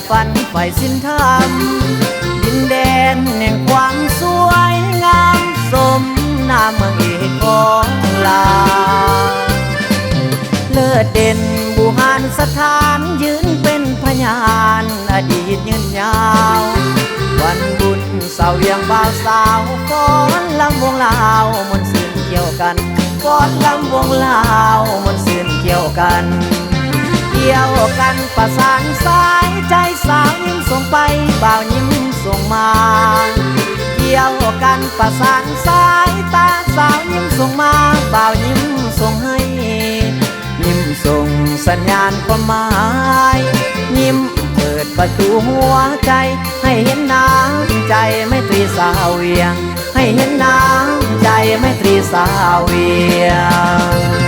ຝັນໃຝ່ສິນທຳ ດິນແດນແຫ່ງຄວາມສວຍງາມ ສົມນາມເມືອງເອກຂອງລາວ ເລີດເດັ່ນບູຮານສະຖານ ຢືນເປັນພະຍານອະດີດຍືນຍາວ ວັນບຸນ ສາວວຽງບ່າວສາວ ຟ້ອນລຳວົງລາວ ມ່ວນຊື່ນກ່ຽວກັນ ຟ້ອນລຳວົງລາວ ມ່ວນຊື່ນກ່ຽວກັນ ກ່ຽວກັນປະສານສາຍໃຈ ສາວຍິ້ມສົ່ງໄປ ບ່າວຍິ້ມສົ່ງມາ ກ່ຽວກັນປະສານສາຍຕາ ສາວຍິ້ມສົ່ງມາ ບ່າວຍິ້ມສົ່ງໃຫ້ ຍິ້ມສົ່ງສັນຍານຄວາມໝາຍ ຍິ້ມເປີດປະຕູຫົວໃຈ ໃຫ້ເຫັນນ້ຳໃຈໄມຕຣີສາວວຽງ ໃຫ້ເຫັນນ້ຳໃຈໄມຕຣີສາວວຽງ.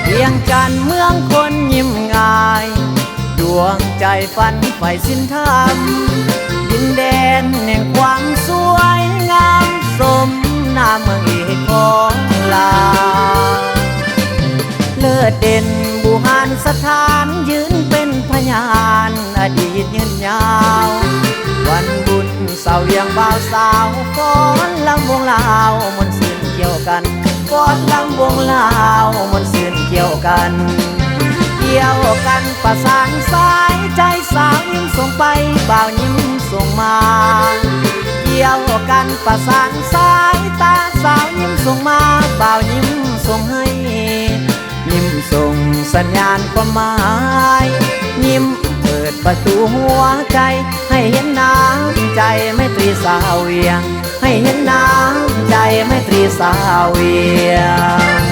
ວຽງຈັນເມືອງຄົນຍິ້ມງ່າຍ ດວງໃຈຝັນໃຝ່ສິນທຳ ດິນແດນແຫ່ງຄວາມສວຍງາມ ສົມນາມເມືອງເອກຂອງລາວ ເລີດເດັ່ນບູຮານສະຖານ ຢືນເປັນພະຍານອະດີດຍືນຍາວ ວັນບຸນ ສາວວຽງບ່າວສາວ ຟ້ອນລຳວົງລາວ ມ່ວນຊື່ນກ່ຽວກັນ ຟ້ອນລຳວົງລາວ ມ່ວນຊື່ນກ່ຽວກັນ ກ່ຽວກັນປະສານສາຍໃຈ ສາວຍິ້ມສົ່ງໄປ ບ່າວຍິ້ມສົ່ງມາ ກ່ຽວກັນປະສານສາຍຕາ ສາວຍິ້ມສົ່ງມາ ບ່າວຍິ້ມສົ່ງໃຫ້ ຍິ້ມສົ່ງສັນຍານຄວາມໝາຍ ຍິ້ມເປີດປະຕູຫົວໃຈ ໃຫ້ເຫັນນ້ຳໃຈໄມຕຣີສາວວຽງ ໃຫ້ເຫັນນ້ຳໃຈໄມຕຣີສາວວຽ